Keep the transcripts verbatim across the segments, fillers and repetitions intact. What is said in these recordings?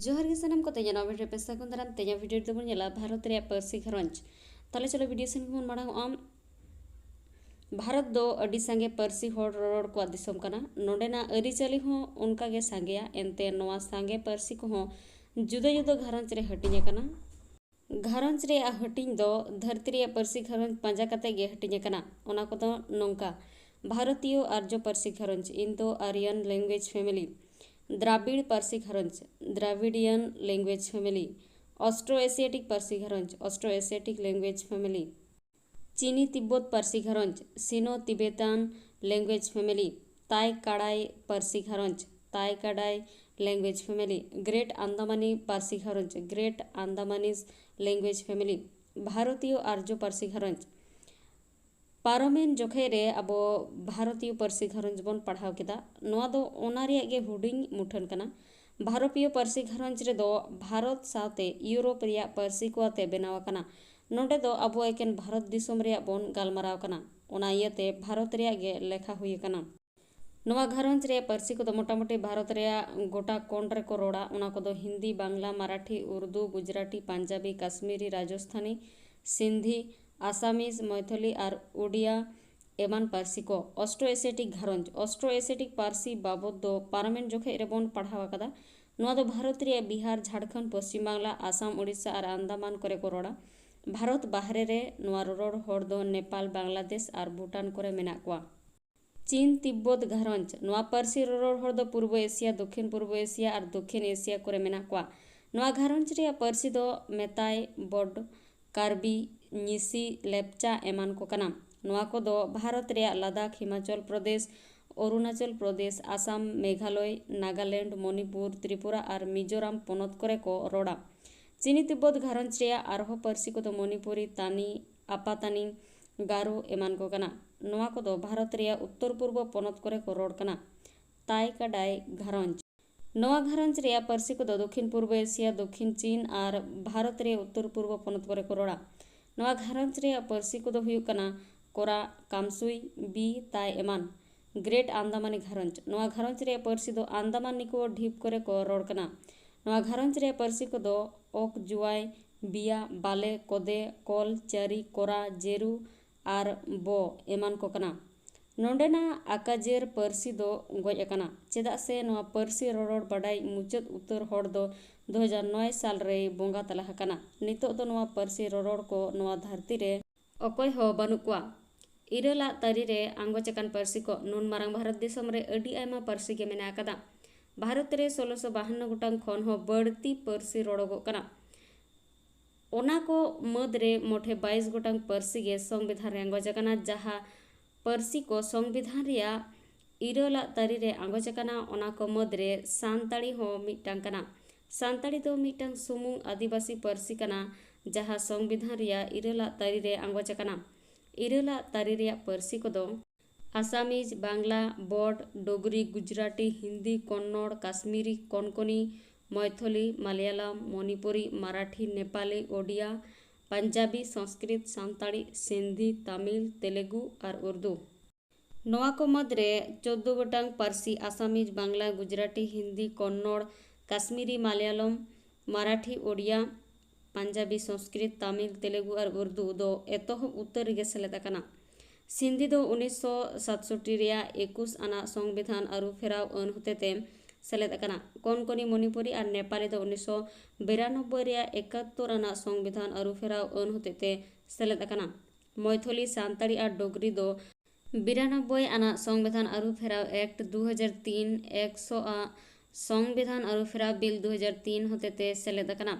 ᱡᱚᱦᱟᱨ ᱜᱮ ᱥᱟᱱᱟᱢ ᱠᱚ, ᱛᱮᱦᱮᱧᱟᱜ ᱱᱚᱣᱟ ᱵᱷᱤᱰᱤᱭᱳ ᱨᱮ ᱯᱮ ᱥᱟᱹᱜᱩᱱ ᱫᱟᱨᱟᱢ᱾ ᱛᱮᱦᱮᱧᱟᱜ ᱵᱷᱤᱰᱤᱭᱳ ᱨᱮᱫᱚ ᱵᱚᱱ ᱧᱮᱞᱟ ᱵᱷᱟᱨᱚᱛ ᱨᱮᱭᱟᱜ ᱯᱟᱹᱨᱥᱤ ᱜᱷᱟᱨᱚᱸᱡᱽ᱾ ᱛᱟᱦᱞᱮ ᱪᱚᱞᱚ ᱵᱷᱤᱰᱤᱭᱳ ᱥᱮᱱ ᱜᱮᱵᱚᱱ ᱢᱟᱲᱟᱝ ᱚᱜᱼᱟ᱾ ᱵᱷᱟᱨᱚᱛ ᱫᱚ ᱟᱹᱰᱤ ᱥᱟᱸᱜᱮ ᱯᱟᱹᱨᱥᱤ ᱦᱚᱲ ᱨᱚᱨᱚᱲ ᱠᱚᱣᱟᱜ ᱫᱤᱥᱚᱢ ᱠᱟᱱᱟ᱾ ᱱᱚᱰᱮᱱᱟᱜ ᱟᱹᱨᱤᱪᱟᱹᱞᱤ ᱦᱚᱸ ᱚᱱᱠᱟ ᱜᱮ ᱥᱟᱸᱜᱮᱭᱟ, ᱮᱱᱛᱮ ᱱᱚᱣᱟ ᱥᱟᱸᱜᱮ ᱯᱟᱹᱨᱥᱤ ᱠᱚᱦᱚᱸ ᱡᱩᱫᱟᱹ ᱡᱩᱫᱟᱹ ᱜᱷᱟᱨᱚᱸᱡᱽ ᱨᱮ ᱦᱟᱹᱴᱤᱧ ᱟᱠᱟᱱᱟ᱾ ᱜᱷᱟᱨᱚᱸᱡᱽ ᱨᱮᱭᱟᱜ ᱦᱟᱹᱴᱤᱧ ᱫᱚ ᱫᱷᱟᱹᱨᱛᱤ ᱨᱮᱭᱟᱜ ᱯᱟᱹᱨᱥᱤ ᱜᱷᱟᱨᱚᱸᱡᱽ ᱯᱟᱸᱡᱟ ᱠᱟᱛᱮ ᱜᱮ ᱦᱟᱹᱴᱤᱧ ᱟᱠᱟᱱᱟ᱾ ᱚᱱᱟ ᱠᱚᱫᱚ ᱱᱚᱝᱠᱟ: ᱵᱷᱟᱨᱚᱛᱤᱭᱚ ᱟᱨᱡᱚ ᱯᱟᱹᱨᱥᱤ ᱜᱷᱟᱨᱚᱸᱡᱽ, Indo-Aryan language family, ᱫᱨᱟᱵᱤᱲ ᱯᱟᱹᱨᱥᱤ ᱜᱷᱟᱨᱚᱸᱡᱽ, Dravidian language family, Austro-Asiatic ᱯᱟᱹᱨᱥᱤ ᱜᱷᱟᱨᱚᱸᱡᱽ, Austro-Asiatic language family, ᱪᱤᱱᱤ ᱛᱤᱵᱵᱚᱛ ᱯᱟᱹᱨᱥᱤ ᱜᱷᱟᱨᱚᱸᱡᱽ, Sino-Tibetan language family, ᱛᱟᱭ ᱠᱟᱲᱟᱭ ᱯᱟᱹᱨᱥᱤ ᱜᱷᱟᱨᱚᱸᱡᱽ, ᱛᱟᱭ ᱠᱟᱰᱟᱭ language family, Great Andamani ᱯᱟᱹᱨᱥᱤ ᱜᱷᱟᱨᱚᱸᱡᱽ, Great Andamanese language family, ᱵᱷᱟᱨᱚᱛᱤᱭᱚ ᱟᱨᱡᱚ ᱯᱟᱹᱨᱥᱤ ᱜᱷᱟᱨᱚᱸᱡᱽ᱾ ᱯᱟᱨᱚᱢᱮᱱ ᱡᱚᱠᱷᱮᱡ ᱨᱮ ᱟᱵᱚ ᱵᱷᱟᱨᱚᱛᱤᱭᱚ ᱯᱟᱹᱨᱥᱤ ᱜᱷᱟᱨᱚᱸᱡᱽ ᱵᱚᱱ ᱯᱟᱲᱦᱟᱣ ᱠᱮᱫᱟ, ᱱᱚᱣᱟ ᱫᱚ ᱚᱱᱟ ᱨᱮᱭᱟᱜ ᱜᱮ ᱦᱩᱰᱤᱧ ᱢᱩᱴᱷᱟᱹᱱ ᱠᱟᱱᱟ᱾ ᱵᱷᱟᱨᱚᱛᱤᱭᱚ ᱯᱟᱹᱨᱥᱤ ᱜᱷᱟᱨᱚᱸᱡᱽ ᱨᱮᱫᱚ ᱵᱷᱟᱨᱚᱛ ᱥᱟᱶᱛᱮ ᱤᱭᱩᱨᱳᱯ ᱨᱮᱭᱟᱜ ᱯᱟᱹᱨᱥᱤ ᱠᱚ ᱟᱛᱮ ᱵᱮᱱᱟᱣ ᱟᱠᱟᱱᱟ᱾ ᱱᱚᱰᱮ ᱫᱚ ᱟᱵᱚ ᱮᱠᱮᱱ ᱵᱷᱟᱨᱚᱛ ᱫᱤᱥᱚᱢ ᱨᱮᱭᱟᱜ ᱵᱚᱱ ᱜᱟᱞᱢᱟᱨᱟᱣ ᱠᱟᱱᱟ, ᱚᱱᱟ ᱤᱭᱟᱹᱛᱮ ᱵᱷᱟᱨᱚᱛ ᱨᱮᱭᱟᱜ ᱜᱮ ᱞᱮᱠᱷᱟ ᱦᱩᱭ ᱟᱠᱟᱱᱟ᱾ ᱱᱚᱣᱟ ᱜᱷᱟᱨᱚᱸᱡᱽ ᱨᱮᱭᱟᱜ ᱯᱟᱹᱨᱥᱤ ᱠᱚᱫᱚ ᱢᱚᱴᱟᱢᱩᱴᱤ ᱵᱷᱟᱨᱚᱛ ᱨᱮᱭᱟᱜ ᱜᱚᱴᱟ ᱠᱚᱬ ᱨᱮᱠᱚ ᱨᱚᱲᱟ᱾ ᱚᱱᱟ ᱠᱚᱫᱚ ᱦᱤᱱᱫᱤ, ᱵᱟᱝᱞᱟ, ᱢᱟᱨᱟᱴᱷᱤ, ᱩᱨᱫᱩ, ᱜᱩᱡᱽᱨᱟᱴᱤ, ᱯᱟᱧᱡᱟᱵᱤ, ᱠᱟᱥᱢᱤᱨᱤ, ᱨᱟᱡᱚᱥᱛᱷᱟᱱᱤ, ᱥᱤᱱᱫᱷᱤ, ᱟᱥᱟᱢᱤᱡᱽ, ᱢᱚᱭᱛᱷᱚᱞᱤ ᱟᱨ ᱩᱰᱤᱭᱟ ᱮᱢᱟᱱ ᱯᱟᱹᱨᱥᱤ ᱠᱚ᱾ ᱚᱥᱴᱨᱳ ᱮᱥᱤᱭᱟᱴᱤᱠ ᱜᱷᱟᱨᱚᱸᱡᱽ᱾ ᱚᱥᱴᱨᱳ ᱮᱥᱤᱭᱟᱴᱤᱠ ᱯᱟᱹᱨᱥᱤ ᱵᱟᱵᱚᱫ ᱫᱚ ᱯᱟᱨᱚᱢᱮᱱ ᱡᱚᱠᱷᱮᱡ ᱨᱮᱵᱚᱱ ᱯᱟᱲᱦᱟᱣ ᱟᱠᱟᱫᱟ᱾ ᱱᱚᱣᱟ ᱫᱚ ᱵᱷᱟᱨᱚᱛ ᱨᱮᱭᱟᱜ ᱵᱤᱦᱟᱨ, ᱡᱷᱟᱲᱠᱷᱚᱸᱰ, ᱯᱚᱥᱪᱤᱢ ᱵᱟᱝᱞᱟ, ᱟᱥᱟᱢ, ᱳᱰᱤᱥᱟ ᱟᱨ ᱟᱱᱫᱟᱢᱟᱱ ᱠᱚᱨᱮ ᱠᱚ ᱨᱚᱲᱟ᱾ ᱵᱷᱟᱨᱚᱛ ᱵᱟᱦᱨᱮ ᱨᱮ ᱱᱚᱣᱟ ᱨᱚᱨᱚᱲ ᱦᱚᱲ ᱫᱚ ᱱᱮᱯᱟᱞ, ᱵᱟᱝᱞᱟᱫᱮᱥ ᱟᱨ ᱵᱷᱩᱴᱟᱱ ᱠᱚᱨᱮ ᱢᱮᱱᱟᱜ ᱠᱚᱣᱟ᱾ ᱪᱤᱱ ᱛᱤᱵᱵᱚᱛ ᱜᱷᱟᱨᱚᱸᱡᱽ᱾ ᱱᱚᱣᱟ ᱯᱟᱹᱨᱥᱤ ᱨᱚᱨᱚᱲ ᱦᱚᱲ ᱫᱚ ᱯᱩᱨᱵᱚ ᱮᱥᱤᱭᱟ, ᱫᱚᱠᱠᱷᱤᱱ ᱯᱩᱨᱵᱚ ᱮᱥᱤᱭᱟ ᱟᱨ ᱫᱚᱠᱠᱷᱤᱱ ᱮᱥᱤᱭᱟ ᱠᱚᱨᱮ ᱢᱮᱱᱟᱜ ᱠᱚᱣᱟ᱾ ᱱᱚᱣᱟ ᱜᱷᱟᱨᱚᱸᱡᱽ ᱨᱮᱭᱟᱜ ᱯᱟᱹᱨᱥᱤ ᱫᱚ ᱢᱮᱛᱟᱭ, ᱵᱚᱰ, ᱠᱟᱨᱵᱤ, ᱧᱤᱥᱤ, ᱞᱮᱯᱪᱟ ᱮᱢᱟᱱ ᱠᱚ ᱠᱟᱱᱟ᱾ ᱱᱚᱣᱟ ᱠᱚᱫᱚ ᱵᱷᱟᱨᱚᱛ ᱨᱮᱭᱟᱜ ᱞᱟᱫᱟᱠᱷ, ᱦᱤᱢᱟᱪᱚᱞ ᱯᱨᱚᱫᱮᱥ, ᱚᱨᱩᱱᱟᱪᱚᱞ ᱯᱨᱚᱫᱮᱥ, ᱟᱥᱟᱢ, ᱢᱮᱜᱷᱟᱞᱚᱭ, ᱱᱟᱜᱟᱞᱮᱱᱰ, ᱢᱚᱱᱤᱯᱩᱨ, ᱛᱨᱤᱯᱩᱨᱟ ᱟᱨ ᱢᱤᱡᱳᱨᱟᱢ ᱯᱚᱱᱚᱛ ᱠᱚᱨᱮ ᱠᱚ ᱨᱚᱲᱟ᱾ ᱪᱤᱱᱤ ᱛᱤᱵᱵᱚᱛ ᱜᱷᱟᱨᱚᱸᱡᱽ ᱨᱮᱭᱟᱜ ᱟᱨᱦᱚᱸ ᱯᱟᱹᱨᱥᱤ ᱠᱚᱫᱚ ᱢᱚᱱᱤᱯᱩᱨᱤ, ᱛᱟᱱᱤ, ᱟᱯᱟᱛᱟᱱᱤ, ᱜᱟᱨᱳ ᱮᱢᱟᱱ ᱠᱚ ᱠᱟᱱᱟ᱾ ᱱᱚᱣᱟ ᱠᱚᱫᱚ ᱵᱷᱟᱨᱚᱛ ᱨᱮᱭᱟᱜ ᱩᱛᱛᱚᱨ ᱯᱩᱨᱵᱚ ᱯᱚᱱᱚᱛ ᱠᱚᱨᱮ ᱠᱚ ᱨᱚᱲ ᱠᱟᱱᱟ᱾ ᱛᱟᱭ ᱠᱟᱰᱟᱭ ᱜᱷᱟᱨᱚᱸᱡᱽ᱾ ᱱᱚᱣᱟ ᱜᱷᱟᱨᱚᱸᱡᱽ ᱨᱮᱭᱟᱜ ᱯᱟᱹᱨᱥᱤ ᱠᱚᱫᱚ ᱫᱚᱠᱠᱷᱤᱱ ᱯᱩᱨᱵᱚ ᱮᱥᱤᱭᱟ, ᱫᱚᱠᱠᱷᱤᱱ ᱪᱤᱱ ᱟᱨ ᱵᱷᱟᱨᱚᱛ ᱨᱮᱭᱟᱜ ᱩᱛᱛᱚᱨ ᱯᱩᱨᱵᱚ ᱯᱚᱱᱚᱛ ᱠᱚᱨᱮ ᱠᱚ ᱨᱚᱲᱟ᱾ ᱱᱚᱣᱟ ᱜᱷᱟᱨᱚᱸᱡᱽ ᱨᱮᱭᱟᱜ ᱯᱟᱹᱨᱥᱤ ᱠᱚᱫᱚ ᱦᱩᱭᱩᱜ ᱠᱟᱱᱟ ᱠᱚᱨᱟ, ᱠᱟᱢᱥᱩᱭ, ᱵᱤ, ᱛᱟᱭ ᱮᱢᱟᱱ᱾ ᱜᱨᱮᱴ ᱟᱱᱫᱟᱢᱟᱱᱤ ᱜᱷᱟᱨᱚᱸᱡᱽ᱾ ᱱᱚᱣᱟ ᱜᱷᱟᱨᱚᱸᱡᱽ ᱨᱮᱭᱟᱜ ᱯᱟᱹᱨᱥᱤ ᱫᱚ ᱟᱱᱫᱟᱢᱟᱱ ᱱᱤᱠᱳᱵᱚᱨ ᱰᱷᱤᱯ ᱠᱚᱨᱮ ᱠᱚ ᱨᱚᱲ ᱠᱟᱱᱟ᱾ ᱱᱚᱣᱟ ᱜᱷᱟᱨᱚᱸᱡᱽ ᱨᱮᱭᱟᱜ ᱯᱟᱹᱨᱥᱤ ᱠᱚᱫᱚ ᱚᱠ, ᱡᱩᱣᱟᱭ, ᱵᱤᱭᱟ, ᱵᱟᱞᱮ, ᱠᱚᱫᱮ, ᱠᱚᱞ, ᱪᱟᱹᱨᱤ, ᱠᱚᱨᱟ, ᱡᱮᱨᱩ ᱟᱨ ᱵᱚ ᱮᱢᱟᱱ ᱠᱚ ᱠᱟᱱᱟ᱾ ᱱᱚᱰᱮᱱᱟᱜ ᱟᱠᱟᱡᱮᱨ ᱯᱟᱹᱨᱥᱤ ᱫᱚ ᱜᱚᱡ ᱟᱠᱟᱱᱟ, ᱪᱮᱫᱟᱜ ᱥᱮ ᱱᱚᱣᱟ ᱯᱟᱹᱨᱥᱤ ᱨᱚᱨᱚᱲ ᱵᱟᱰᱟᱭ ᱢᱩᱪᱟᱹᱫ ᱩᱛᱟᱹᱨ ᱦᱚᱲ ᱫᱚ ᱫᱩ ᱦᱟᱡᱟᱨ ᱱᱚᱭ ᱥᱟᱞ ᱨᱮᱭ ᱵᱚᱸᱜᱟ ᱛᱟᱞᱟ ᱟᱠᱟᱱᱟ᱾ ᱱᱤᱛᱚᱜ ᱫᱚ ᱱᱚᱣᱟ ᱯᱟᱹᱨᱥᱤ ᱨᱚᱨᱚᱲ ᱠᱚ ᱱᱚᱣᱟ ᱫᱷᱟᱹᱨᱛᱤ ᱨᱮ ᱚᱠᱚᱭ ᱦᱚᱸ ᱵᱟᱹᱱᱩᱜ ᱠᱚᱣᱟ᱾ ᱤᱨᱟᱹᱞᱟᱜ ᱛᱟᱹᱨᱤ ᱨᱮ ᱟᱸᱜᱚᱪ ᱟᱠᱟᱱ ᱯᱟᱹᱨᱥᱤ ᱠᱚ᱾ ᱱᱩᱱ ᱢᱟᱨᱟᱝ ᱵᱷᱟᱨᱚᱛ ᱫᱤᱥᱚᱢ ᱨᱮ ᱟᱹᱰᱤ ᱟᱭᱢᱟ ᱯᱟᱹᱨᱥᱤ ᱜᱮ ᱢᱮᱱᱟᱜ ᱟᱠᱟᱫᱟ᱾ ᱵᱷᱟᱨᱚᱛ ᱨᱮ ᱥᱳᱞᱳᱥᱚ ᱵᱟᱦᱟᱱᱱᱚ ᱜᱚᱴᱟᱝ ᱠᱷᱚᱱ ᱦᱚᱸ ᱵᱟᱹᱲᱛᱤ ᱯᱟᱹᱨᱥᱤ ᱨᱚᱲᱚᱜᱚᱜ ᱠᱟᱱᱟ᱾ ᱚᱱᱟ ᱠᱚ ᱢᱩᱫᱽ ᱨᱮ ᱢᱚᱴᱷᱮ ᱵᱟᱭᱤᱥ ᱜᱚᱴᱟᱝ ᱯᱟᱹᱨᱥᱤ ᱜᱮ ᱥᱚᱝᱵᱤᱫᱷᱟᱱ ᱨᱮ ᱟᱸᱜᱚᱪ ᱟᱠᱟᱱᱟ, ᱡᱟᱦᱟᱸ ᱯᱟᱹᱨᱥᱤ ᱠᱚ ᱥᱚᱝᱵᱤᱫᱷᱟᱱ ᱨᱮᱭᱟᱜ ᱤᱨᱟᱹᱞᱟᱜ ᱛᱟᱹᱨᱤ ᱨᱮ ᱟᱸᱜᱚᱪ ᱟᱠᱟᱱᱟ, ᱚᱱᱟ ᱠᱚ ᱢᱩᱫᱽ ᱨᱮ ᱥᱟᱱᱛᱟᱲᱤ ᱦᱚᱸ ᱢᱤᱫᱴᱟᱝ ᱠᱟᱱᱟ᱾ ᱥᱟᱱᱛᱟᱲᱤ ᱫᱚ ᱢᱤᱫᱴᱟᱝ ᱥᱩᱢᱩᱝ ᱟᱹᱫᱤᱵᱟᱹᱥᱤ ᱯᱟᱹᱨᱥᱤ ᱠᱟᱱᱟ, ᱡᱟᱦᱟᱸ ᱥᱚᱝᱵᱤᱫᱷᱟᱱ ᱨᱮᱭᱟᱜ ᱤᱨᱟᱹᱞᱟᱜ ᱛᱟᱹᱨᱤ ᱨᱮ ᱟᱸᱜᱚᱪ ᱟᱠᱟᱱᱟ᱾ ᱤᱨᱟᱹᱞᱟᱜ ᱛᱟᱹᱨᱤ ᱨᱮᱭᱟᱜ ᱯᱟᱹᱨᱥᱤ ᱠᱚᱫᱚ ᱟᱥᱟᱢᱤᱡᱽ, ᱵᱟᱝᱞᱟ, ᱵᱚᱰ, ᱰᱳᱜᱽᱨᱤ, ᱜᱩᱡᱽᱨᱟᱴᱤ, ᱦᱤᱱᱫᱤ, ᱠᱚᱱᱱᱚᱲ, ᱠᱟᱥᱢᱤᱨᱤ, ᱠᱚᱱᱠᱚᱱᱤ, ᱢᱚᱭᱛᱷᱚᱞᱤ, ᱢᱟᱞᱭᱟᱞᱟᱢ, ᱢᱚᱱᱤᱯᱩᱨᱤ, ᱢᱟᱨᱟᱴᱷᱤ, ᱱᱮᱯᱟᱞᱤ, ᱳᱰᱤᱭᱟ, ᱯᱟᱧᱡᱟᱵᱤ, ᱥᱚᱝᱥᱠᱨᱤᱛ, ᱥᱟᱱᱛᱟᱲᱤ, ᱥᱤᱱᱫᱷᱤ, ᱛᱟᱢᱤᱞ, ᱛᱮᱞᱮᱜᱩ ᱟᱨ ᱩᱨᱫᱩ᱾ ᱱᱚᱣᱟ ᱠᱚ ᱢᱩᱫᱽᱨᱮ ᱪᱳᱫᱽᱫᱳ ᱜᱚᱴᱟᱝ ᱯᱟᱹᱨᱥᱤ, ᱟᱥᱟᱢᱤᱡᱽ, ᱵᱟᱝᱞᱟ, ᱜᱩᱡᱽᱨᱟᱴᱤ, ᱦᱤᱱᱫᱤ, ᱠᱚᱱᱱᱚᱲ, ᱠᱟᱥᱢᱤᱨᱤ, ᱢᱟᱞᱭᱟᱞᱚᱢ, ᱢᱟᱨᱟᱴᱷᱤ, ᱳᱰᱤᱭᱟ, ᱯᱟᱧᱡᱟᱵᱤ, ᱥᱚᱝᱥᱠᱨᱤᱛ, ᱛᱟᱢᱤᱞ, ᱛᱮᱞᱮᱜᱩ ᱟᱨ ᱩᱨᱫᱩ ᱫᱚ ᱮᱛᱚᱦᱚᱵ ᱩᱛᱟᱹᱨ ᱨᱮᱜᱮ ᱥᱮᱞᱮᱫ ᱟᱠᱟᱱᱟ᱾ ᱥᱤᱱᱫᱷᱤ ᱫᱚ ᱩᱱᱤᱥᱥᱚ ᱥᱟᱛᱥᱚᱴᱴᱤ ᱨᱮᱭᱟᱜ ᱮᱠᱩᱥ ᱟᱱᱟᱜ ᱥᱚᱝᱵᱤᱫᱷᱟᱱ ᱟᱹᱨᱩ ᱯᱷᱮᱨᱟᱣ ᱟᱹᱱ ᱦᱚᱛᱮᱛᱮ ᱥᱮᱞᱮᱫ ᱟᱠᱟᱱᱟ᱾ ᱠᱚᱱᱠᱚᱱᱤ, ᱢᱚᱱᱤᱯᱩᱨᱤ ᱟᱨ ᱱᱮᱯᱟᱞᱤ ᱫᱚ ᱩᱱᱤᱥᱥᱚ ᱵᱤᱨᱟᱱᱚᱵᱵᱳᱭ ᱨᱮᱭᱟᱜ ᱮᱠᱟᱛᱛᱳᱨ ᱟᱱᱟᱜ ᱥᱚᱝᱵᱤᱫᱷᱟᱱ ᱟᱹᱨᱩ ᱯᱷᱮᱨᱟᱣ ᱟᱹᱱ ᱦᱚᱛᱮᱛᱮ ᱥᱮᱞᱮᱫ ᱟᱠᱟᱱᱟ᱾ ᱢᱚᱭᱛᱷᱚᱞᱤ, ᱥᱟᱱᱛᱟᱲᱤ ᱟᱨ ᱰᱳᱜᱽᱨᱤ ᱫᱚ ᱵᱤᱨᱟᱱᱚᱵᱵᱳᱭ ᱟᱱᱟᱜ ᱥᱚᱝᱵᱤᱫᱷᱟᱱ ᱟᱹᱨᱩ ᱯᱷᱮᱨᱟᱣ ᱮᱠᱴ ᱫᱩ ᱦᱟᱡᱟᱨ ᱛᱤᱱ, ᱮᱠᱥᱚ ᱟᱜ ᱥᱚᱝᱵᱤᱫᱷᱟᱱ ᱟᱹᱨᱩ ᱯᱷᱮᱨᱟᱣ ᱵᱤᱞ ᱫᱩ ᱦᱟᱡᱟᱨ ᱛᱤᱱ ᱦᱚᱛᱮᱛᱮ ᱥᱮᱞᱮᱫ ᱟᱠᱟᱱᱟ᱾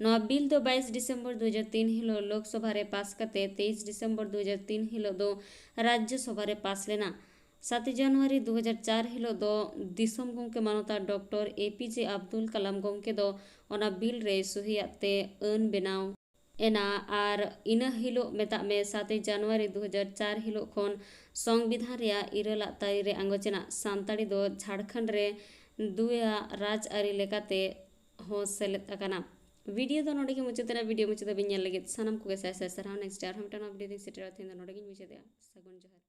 ᱱᱚᱣᱟ ᱵᱤᱞ ᱫᱚ ᱵᱟᱭᱤᱥ ᱰᱤᱥᱮᱢᱵᱚᱨ ᱫᱩ ᱦᱟᱡᱟᱨ ᱛᱤᱱ ᱦᱤᱞᱳᱜ ᱞᱳᱠᱥᱚᱵᱷᱟ ᱨᱮ ᱯᱟᱥ ᱠᱟᱛᱮ ᱛᱮᱭᱤᱥ ᱰᱤᱥᱮᱢᱵᱚᱨ ᱫᱩ ᱦᱟᱡᱟᱨ ᱛᱤᱱ ᱦᱤᱞᱳᱜ ᱫᱚ ᱨᱟᱡᱽᱡᱚ ᱥᱚᱵᱷᱟ ᱨᱮ ᱯᱟᱥ ᱞᱮᱱᱟ᱾ ᱥᱟᱛᱮ ᱡᱟᱱᱩᱣᱟᱨᱤ ᱫᱩ ᱦᱟᱡᱟᱨ ᱪᱟᱨ ᱦᱤᱞᱳᱜ ᱫᱚ ᱫᱤᱥᱚᱢ ᱜᱚᱢᱠᱮ ᱢᱟᱱᱚᱛᱟᱱ ᱰᱚᱠᱴᱚᱨ ᱮ ᱯᱤ ᱡᱮ ᱟᱵᱫᱩᱞ ᱠᱟᱞᱟᱢ ᱜᱚᱢᱠᱮ ᱫᱚ ᱚᱱᱟ ᱵᱤᱞ ᱨᱮᱭ ᱥᱩᱦᱤᱭᱟᱜ ᱛᱮ ᱟᱹᱱ ᱵᱮᱱᱟᱣ ᱮᱱᱟ᱾ ᱟᱨ ᱤᱱᱟᱹ ᱦᱤᱞᱳᱜ, ᱢᱮᱛᱟᱜ ᱢᱮ, ᱥᱟᱛᱮ ᱡᱟᱱᱩᱣᱟᱨᱤ ᱫᱩ ᱦᱟᱡᱟᱨ ᱪᱟᱨ ᱦᱤᱞᱳᱜ ᱠᱷᱚᱱ ᱥᱚᱝᱵᱤᱫᱷᱟᱱ ᱨᱮᱭᱟᱜ ᱤᱨᱟᱹᱞᱟᱜ ᱛᱟᱹᱨᱤ ᱨᱮ ᱟᱸᱜᱚᱪ ᱮᱱᱟ᱾ ᱥᱟᱱᱛᱟᱲᱤ ᱫᱚ ᱡᱷᱟᱲᱠᱷᱚᱸᱰ ᱨᱮ ᱫᱩᱭᱟᱜ ᱨᱟᱡᱽ ᱟᱹᱨᱤ ᱞᱮᱠᱟᱛᱮ ᱦᱚᱸ ᱥᱮᱞᱮᱫ ᱟᱠᱟᱱᱟ᱾ ᱵᱷᱤᱰᱤᱭᱳ ᱫᱚ ᱱᱚᱰᱮ ᱜᱮ ᱢᱩᱪᱟᱹᱫ ᱮᱱᱟ᱾ ᱵᱷᱤᱰᱤᱭᱳ ᱢᱩᱪᱟᱹᱫ ᱫᱷᱟᱹᱵᱤᱡ ᱧᱮᱞ ᱞᱟᱹᱜᱤᱫ ᱥᱟᱱᱟᱢ ᱠᱚᱜᱮ ᱥᱟᱭ ᱥᱟᱭ ᱥᱟᱨᱦᱟᱣ᱾ ᱱᱮᱠᱥᱴ ᱟᱨᱦᱚᱸ ᱢᱤᱫᱴᱟᱝ ᱱᱟᱣᱟ ᱵᱷᱤᱰᱤᱭᱳ ᱛᱤᱧ ᱥᱮᱴᱮᱨᱚᱜᱼᱟ᱾ ᱛᱮᱦᱮᱧ ᱫᱚ ᱱᱚᱰᱮ ᱜᱤᱧ ᱢᱩᱪᱟᱹᱫᱮᱜᱼᱟ᱾ ᱥᱟᱹᱜᱩᱱ ᱡᱚᱦᱟᱨ᱾